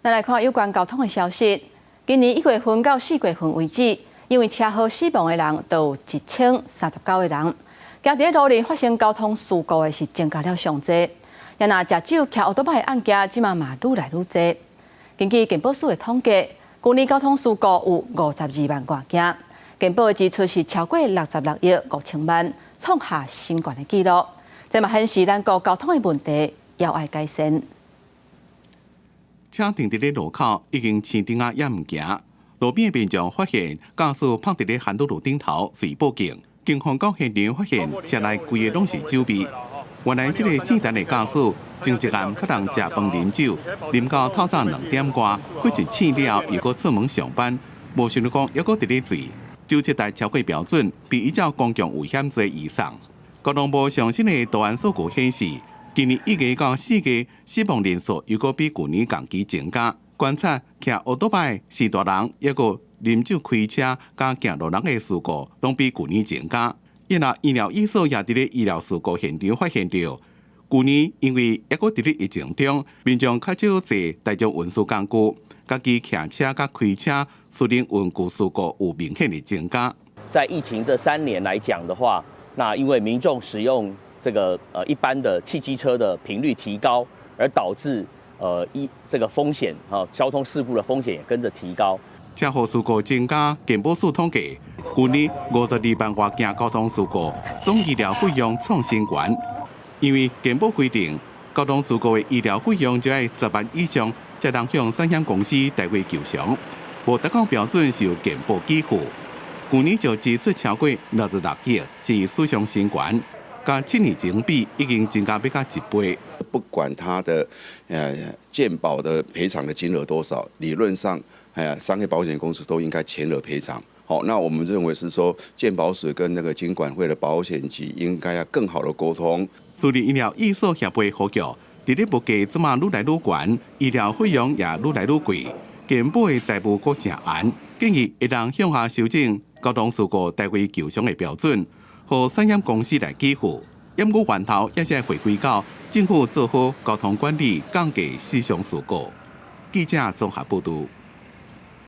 再來看有關交通的消息。今年1月份到4月份為止，因為車禍死亡的人就有1039個人。行佇路裡發生交通事故的是增加了上濟。也若食酒騎歐多擺的案件，這馬嘛愈來愈濟。根據健保署的統計，舊年交通事故有52萬外件，健保的支出是超過66億5千萬，創下新懸的紀錄。這嘛顯示咱國交通的問題猶愛改善。車停佇咧路口，已經青燈仔也毋行。路邊的民眾發現駕駛泊佇咧番路路頂頭，隨報警。警方到現場發現車內規个攏是酒味。原來這个姓陳的駕駛前一暗佮人食飯啉酒，啉到透早2點外，過一醒了又閣出門上班，無想著講猶閣佇咧醉，酒測值超過標準，比依照公共危險罪移送。交通部上新的道安數據顯示，今年1月到4月死亡人數又閣比舊年同期增加。觀察騎歐多擺是大人，抑閣啉酒開車佮行路人的事故，攏比舊年增加。因為醫療醫所也佇咧醫療事故現場發現著，舊年因為猶閣佇咧疫情中，民眾較少坐大眾運輸工具，家己騎車佮開車，私人運具事故有明顯的增加。在疫情這3年來講的話，那因為民眾使用這個一般的汽機車的頻率提高，而導致一這個風險啊，交通事故的風險也跟着提高。車禍事故增加，健保署統計，舊年52萬外件交通事故，總醫療費用創新高。因為健保規定，交通事故的醫療費用就愛10萬以上，才通向產險公司代為求償。無達到標準是由健保給付。舊年就支出超過66億，是史上新高。佮7年前比，已經增加欲到一倍。不管他的健保的賠償的金額多少，理論上，哎呀，商業保險公司都應該全額賠償。好，那我們認為是說，健保署跟那個金管會的保險局應該要更好的溝通。私立醫療醫所協會呼籲，佇咧物價這馬愈來愈懸，醫療費用也愈來愈貴，健保的財務閣誠絚，建議會當向下修正交通事故代位求償的標準，予產險公司來給付。毋過源頭也是回歸到政府做好交通管理，降低死傷事故。記者綜合報導。